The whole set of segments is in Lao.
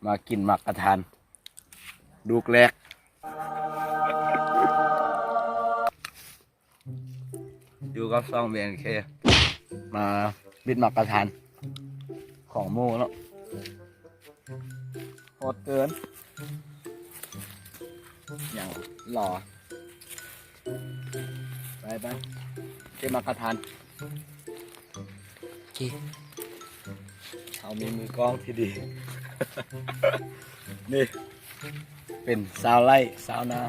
ມາກິນໝາກກະທານ ລູກແລກ ຢູ່ກັບຊ່ອງ ບີເອັນເຄ ມາບິດໝາກກະທານ ຂອງໝູ່ເນາະ ໂຫດເກີນ ຫຍັງຫຼໍ່ ໄປໆ ເກັບໝາກກະທານ ໂອເຄ ເຮົາມີມືກ້ອງທີ່ດີ ນີ້ ເປັນຊາວໄຮ່ຊາວນາ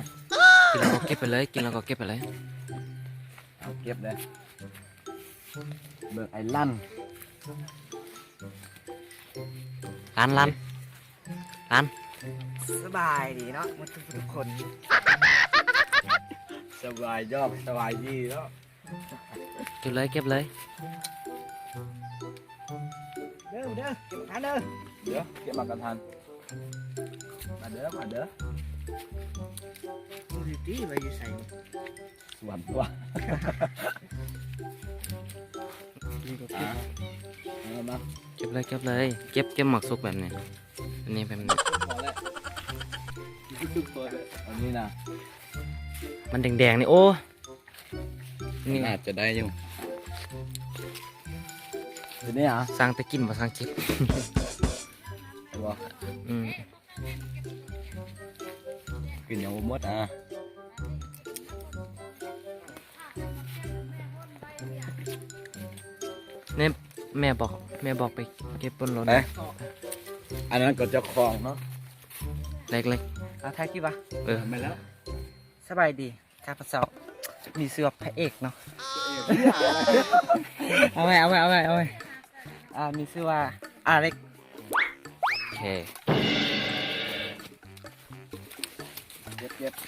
ກິນແລ້ວກໍເກັບໄປເລີຍ ກິນແລ້ວກໍເກັບໄປເລີຍ ເອົາເກັບເດີ ເບິ່ງໄອ້ລັນ ລັນ ລັນ ລັນ ສະບາຍດີເນາະ ໝົດທຸກໆຄົນ ສະບາຍດອກ ສະບາຍດີເນາະ ເກັບເລີຍ ເກັບເລີຍ ເດີ ເດີ ເກັບມາກະທານເດີ ເດີ ເກັບມາກະທານ ມາເດີ ມາເດີ ບໍ່ໄດ້ຕີໄວ້ຢູ່ໃສ ສວນຕົວະ ນີ້ກໍເກັບ ອ່າ ເອົາມາ ເກັບເລີຍ ເກັບເລີຍ ເກັບ ເກັບໝາກສຸກແບບນີ້ ອັນນີ້ແບບນີ້ ພໍແລ້ວ ຄືພໍແລ້ວ ອັນນີ້ນະ ມັນແດງໆ ນີ້ ໂອ້ ນີ້ໜ້າຈະໄດ້ຢູ່ ເປັນຫຍັງ ຊ່າງແຕ່ກິນບໍ່ຊ່າງເກັບ ບໍ່ ອືມ ກິນຍັງບໍ່ໝົດ ອ່າ ແມ່ ແມ່ບອກ ແມ່ບອກໄປເກັບບົນລົດ ໄປ ອັນນັ້ນກໍເຈົ້າຂອງເນາະ ເລັກໆ ອ່າ ຖ່າຍຄລິບວະ ເອີ ແມ່ນແລ້ວ ສະບາຍດີ ຂ້າພະເຈົ້າມີຊື່ວ່າພະເອກເນາະ ເອົາໃໝ່ ເອົາໃໝ່ ເອົາໃໝ່ ເອົາໃໝ່ ອ່າ ມີຊື່ວ່າອາເລັກ ໂອເຄ ເກັບ ເກັບ ເ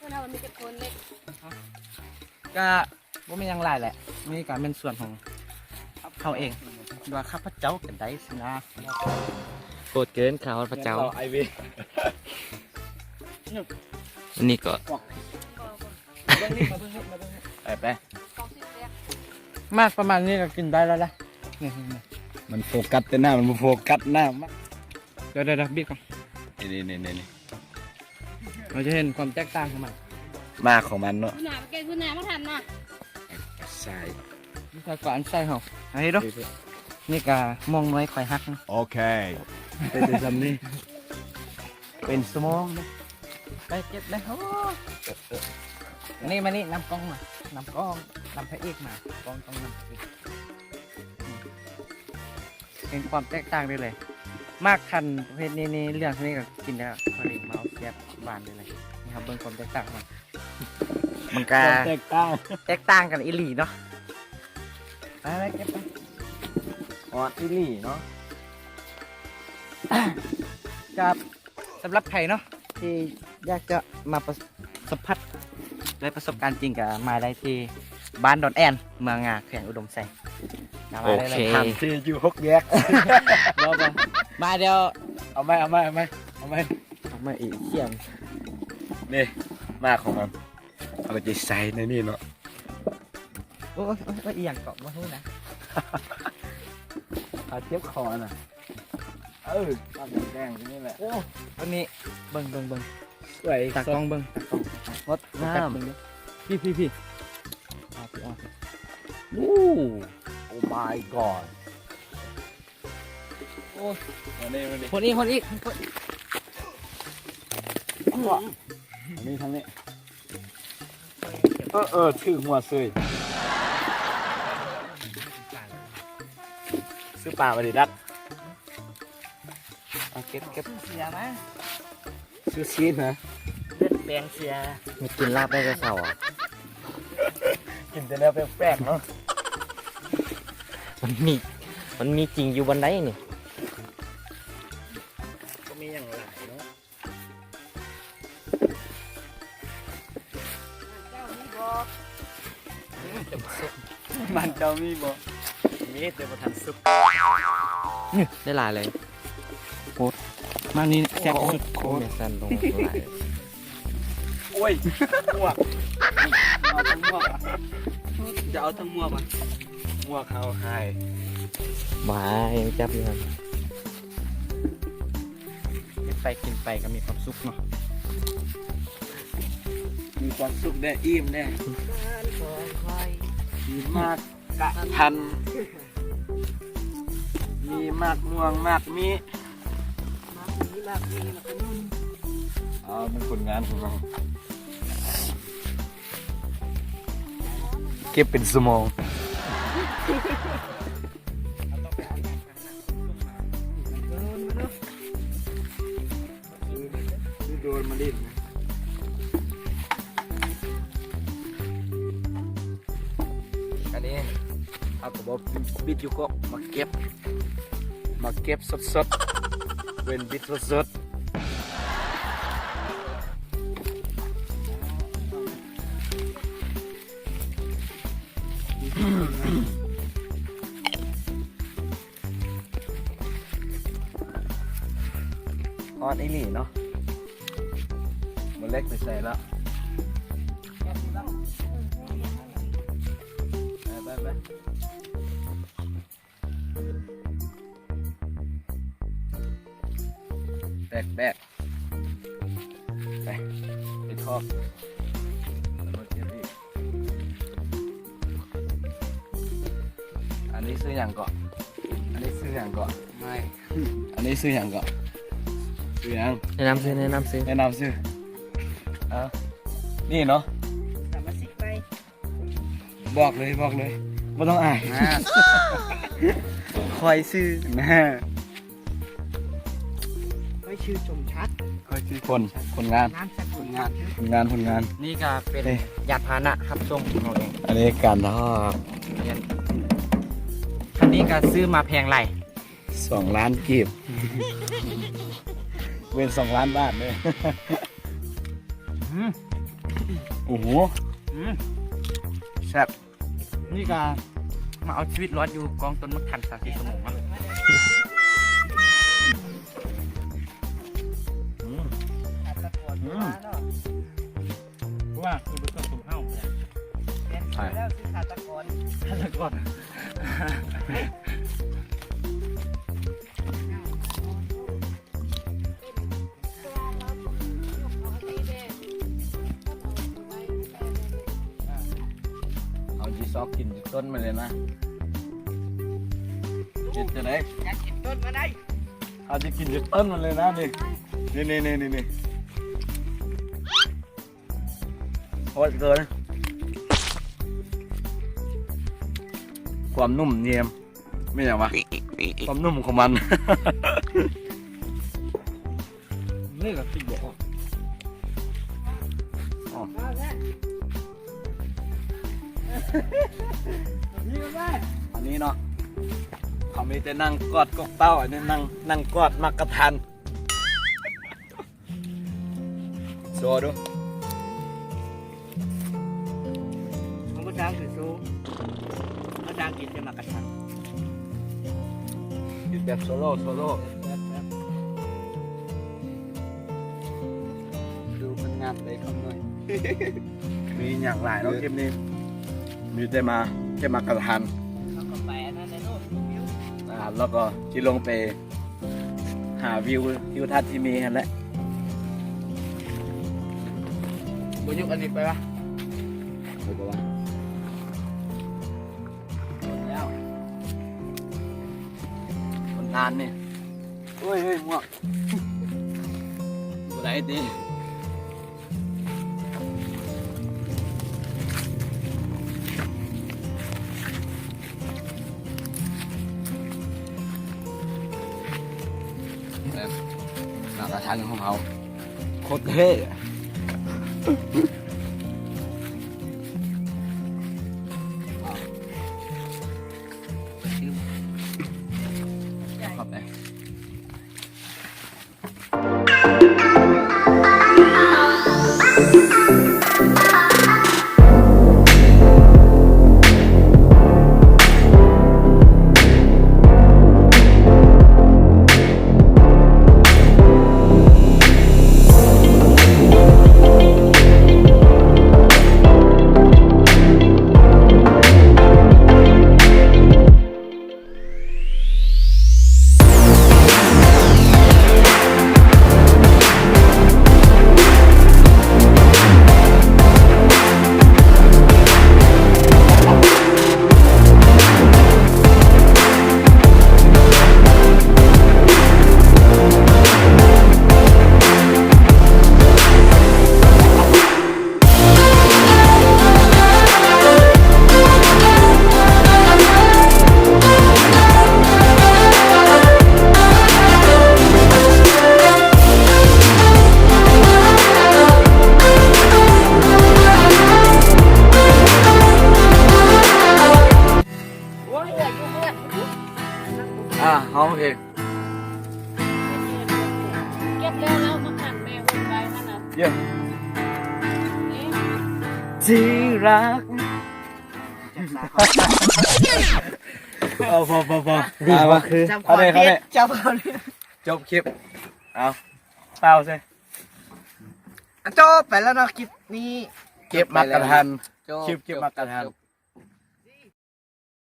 ພິ່ນວ່າມີຈັກຄົນເລັກ ກະ ບໍ່ມີຫຍັງຫຼາຍແຫຼະ ນີ້ກະແມ່ນສ່ວນຂອງເຮົາເອງ ຫຼືວ່າຂ້າພະເຈົ້າກະໄດ້ຊີ້ນະ ໂຫດເກີນ ຂ້າພະເຈົ້າ ອັນນີ້ກໍ ໄປໆ ມາກປະມານນີ້ກະກິນໄດ້ແລ້ວລະ ນີ້ໆ ມັນໂຟກັສແຕ່ໜ້າ ມັນບໍ່ໂຟກັສໜ້າ ດຽວໆ ບິດກ່ອນ ນີ້ໆໆ ເຮົາຈະເຫັນຄວາມແຕກຕ່າງຂອງມັນ ໝາກຂອງມັນເນາະ ຫາມາເກັບຫາມາທັນນະ ໃສ່ ນີ້ກະອັນໃສ່ເຮົາ ເອົາເຮັດເດີ ນີ້ກະມ່ວງນ້ອຍຂ້ອຍຮັກ ໂອເຄ ເປັນແຕ່ຊ່ຳນີ້ ເປັນຊົ່ວໂມງເດ້ ໄປເກັບເດ້ ໂອ້ ນີ້ມານີ້ ນຳກ້ອງມາ ນຳກ້ອງ ນຳພະເອກມາ ກ້ອງຕ້ອງນຳພະເອກ ເຫັນຄວາມແຕກຕ່າງໄດ້ເລີຍ ໝາກທັນປະເພດນີ້ນີ້ ເຫຼືອງເທົ່ານີ້ກໍກິນໄດ້ແລ້ວ ພໍດີເມົາແຊບຫວານໄດ້ເລີຍ ນີ້ເຮົາເບິ່ງຄວາມແຕກຕ່າງຂອງມັນ ມັນກະ ຄວາມແຕກຕ່າງ ແຕກຕ່າງກັນອີ່ຫຼີເນາະ ໄປໆ ເກັບໄປ ຮອດອີ່ຫຼີເນາະ ກັບ ສຳລັບໃຜເນາະ ທີ່ຢາກຈະມາປະ ສຳຜັດ ແລະ ປະສົບການຈິງ ກໍມາໄດ້ທີ່ບ້ານດອນແອນ ເມືອງງາ ແຂວງອຸດົມໄຊ ມາໄດ້ເລີຍ ໂອເຄ ທາງທີ່ຢູ່ຫົກແຍກ ບໍ່ ບໍ່ ມາດຽວ ເອົາໃໝ່ ເອົາໃໝ່ ເອົາໃໝ່ ເອົາໃໝ່ ເອົາໃໝ່ອີກສຽງ ນີ້ ໝາກຂອງມັນ ເອົາໄປໃສ່ໃນນີ້ເນາະ ໂອ້ຍ ໂອ້ຍ ອີ່ຫຍັງເກາະ ບໍ່ຮູ້ນະ ຫາເຈັບຄໍນະ ເອີ ປາກແດງໆ ຢູ່ນີ້ແຫຼະ ໂອ້ ອັນນີ້ ເບິ່ງ ເບິ່ງ ເບິ່ງ ສວຍ ຕາກ້ອງເບິ່ງ ຕາກ້ອງ ງົດງາມ ໂຟກັສເບິ່ງເດີ ພີ້ ພີ້ ພີ້ ອາ ພີ້ ອາ ໂອ້ Oh my god ໂອ້ຍ ມານີ້ ມານີ້ ຄົນອີກ ຄົນອີກ ຄົນອີກ ອັນນີ້ທາງນີ້ ເອີ ເອີ ຖືກຫົວເສີຍ ຊື້ປາມາດິດັດ ເອົາເກັບ ເກັບ ເສຍມາ ຊື້ຊີ້ນນະ ເລືອດແປງເສຍ ມາກິນລາບໄດ້ແຕ່ເຊົ້າ ກິນແຕ່ແນວແປກໆ ເນາະ ມັນມີ ມັນມີຈິງຢູ່ບ່ອນໃດນີ້ ກໍມີຫຍັງຫຼາຍເນາະ. ບ້ານເຈົ້າມີບໍ່? ມີແຕ່ບໍ່ທັນສຸກ ນີ້ໄດ້ຫຼາຍເລີຍ ໂຄດ ມານີ້ແຊບສຸດ ໂຄດ ແມ່ນສັ່ນລົງຫຼາຍ ໂອ້ຍ ໝວກ ເອົາທັງໝວກ ຈະເອົາທັງໝວກ ເອົາ ໝວກເຮົາຫາຍ ບາຍ ຈັບຢູ່ຫັ້ນ ເຮັດໄປກິນໄປກໍມີຄວາມສຸກເນາະ ມີຄວາມສຸກແດ່ ອີ່ມແດ່ ມີໝາກກະທັນ ມີໝາກມ່ວງ ໝາກມີ້ ໝາກມີ້ ໝາກມີ້ ໝາກຂະໜຸນ ເອົາ ເປັນຜົນງານຂອງເຮົາ ເກັບເປັນຊົ່ວໂມງ ໂດນມາເນາະ ໂດນມາຫຼິ້ນນະ ອັນນີ້ເຮົາກໍບໍ່ປິດຢູ່ກໍ ມາເກັບ ມາເກັບສົດໆ ເວັນບິດສົດໆ. ຮອດອີ່ຫຼີເນາະ ບໍ່ເລັກໄປໃສແລ້ວ ໄປໆໆ. ແບກໆ ໄປ ໄປທອກ ອັນນີ້ຊື່ຫຍັງເກາະ? ອັນນີ້ຊື່ຫຍັງເກາະ? ໄມ້ ອັນນີ້ຊື່ຫຍັງເກາະ? ຊື່ຫຍັງ? ແນະນຳຊື່ ແນະນຳຊື່ ແນະນຳຊື່ ເອົາ ນີ້ເນາະ ສະມາຊິກໃໝ່ ບອກເລີຍ ບອກເລີຍ ບໍ່ຕ້ອງອາຍ ຂ້ອຍຊື່ ຂ້ອຍຊື່ສົມສັກ ຂ້ອຍຊື່ ຄົນ ຄົນງານ ນາມສະກຸນ ຄົນງານ ຄົນງານ ຄົນງານ ນີ້ກໍເປັນ ເອີ ຍານພາຫະນະຮັບສົ່ງຂອງເຮົາເອງ ອັນນີ້ການທອກ ອັນນີ້ກໍຊື້ມາແພງຫຼາຍ ສອງລ້ານກີບ ເປັນສອງລ້ານບາດເດ້ ອືມ ໂອ້ໂຫ ອືມ ແຊບ ນີ້ກະມາເອົາຊີວິດລອດຢູ່ກ້ອງຕົ້ນໝາກທັນສາມສີ່ຊົ່ວໂມງເນາະ ອືມ ອືມ ເພາະວ່າຄືບໍ່ຕ້ອງສົມເຮົາ ແມ່ນແລ້ວ ຄືຄາດຕະກອນ ຄາດຕະກອນ. ເຮົາຊິຊອກກິນຈົນຕົ້ນມາເລີຍນະ ເຮັດຈັ່ງໃດ ຢາກກິນຕົ້ນມາໄດ້ ເຮົາຊິກິນຈົນຕົ້ນມາເລີຍນະ ນີ້ ນີ້ໆໆໆ. ໂອ້ຍ ເກີນ ຄວາມໜຸ່ມນີ້ແມ່ນຫຍັງວະ? ຄວາມໜຸ່ມຂອງມັນ ນີ້ກໍຕິດບໍ່ອອກ ອໍ ອັນນີ້ເນາະ ເຂົາມີແຕ່ນັ່ງກອດກົກເຕົ້າ ອັນນີ້ນັ່ງ ນັ່ງກອດໝາກກະທັນ. ໂຊດູ ເຮົາບໍ່ຈ້າງຄືໂຊ ເຮົາຈ້າງກິນແຕ່ໝາກກະທັນ ກິນແບບໂຊໂລ ໂຊໂລ ແບບ ແບບ ແບບ ດູມັນງາມໄດ້ຄຳໜ້ອຍ ມີຫຍັງຫຼາຍເນາະ ເອີ ຄລິບນີ້ ມີແຕ່ມາ ແຕ່ໝາກກະທັນ ເຮົາກໍໄປອັນນັ້ນແຫຼະເນາະ ຊົມວິວ ອ່າ ແລ້ວກໍຊິລົງໄປ ຫາວິວທິວທັດທີ່ມີຫັ້ນແຫຼະ ບໍ່ຍົກອັນນີ້ໄປວະ ໄປບໍ່ວະ ໝົດແລ້ວ ຄົນງານນີ້ ໂອ້ຍ ເຮີ້ຍ ໝວກ ບໍ່ໄດ້ຕິ. ແບບມາກະທັນຂອງເຮົາ ໂຄດເທ່ ຂອບໃຈ. ອ່າ ຮ້ອງເພງ ເກັບແລ້ວ ແລ້ວມາຂັນແມ່ຫົວໄວ້ຫັ້ນນະ ເຢ້ ທີ່รัก ເອົາ ພໍ ພໍ ພໍ ດີ ອ່າ ວ່າຄື ຈັບຄວາມເຜັດ ຈັບຄວາມເຜັດ ຈົບຄລິບ ເອົາ ເປົ່າໃສ່ ອ່ະ ຈົບໄປແລ້ວເນາະ ຄລິບນີ້ ເກັບໝາກກະທັນ ຈົບ ຄລິບເກັບໝາກກະທັນ ຈົບ